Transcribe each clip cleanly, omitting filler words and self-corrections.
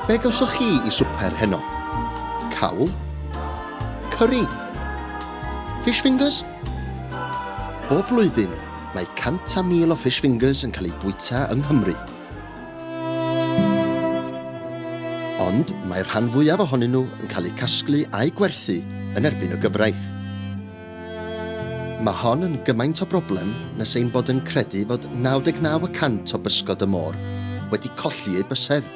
Be gawsoch chi i swper heno? Cawl? Curry? Fish fingers? Bob blwyddyn, mae 100,000 o fish fingers yn cael eu bwyta yng Nghymru. Ond mae'r rhan fwyaf ohonyn nhw yn cael eu casglu a'u gwerthu yn erbyn y gyfraith. Mae hon yn gymaint o broblem nes ein bod yn credu fod 99 y cant o bysgod y môr wedi colli eu bysedd.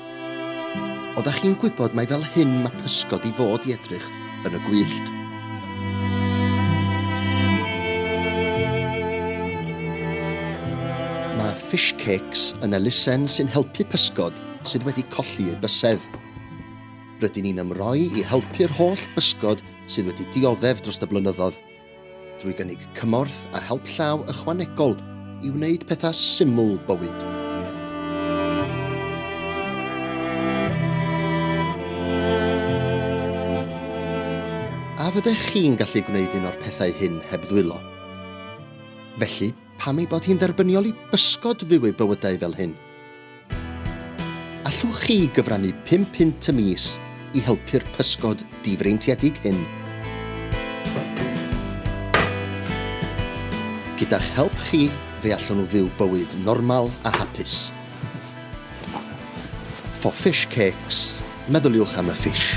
Oeddech chi'n gwybod mai fel hyn mae pysgod i fod i edrych yn y gwyllt? Mae Fish Cakes yn elusen sy'n helpu pysgod sydd wedi colli eu bysedd. Rydyn ni'n ymroi i helpu'r holl bysgod sydd wedi dioddef dros y blynyddoedd, drwy gynnig cymorth a help llaw ychwanegol i wneud pethau syml bywyd. A fyddech chi'n gallu gwneud un o'r pethau hyn heb ddwylo? Felly, pam ei bod hi'n dderbyniol i bysgod fyw eu bywydau fel hyn? Allwch chi gyfrannu punt y mis i helpu'r pysgod difreintiedig hyn? Gyda'ch help chi, fe allwn nhw fyw bywyd normal a hapus. For fish cakes, meddyliwch am y fish.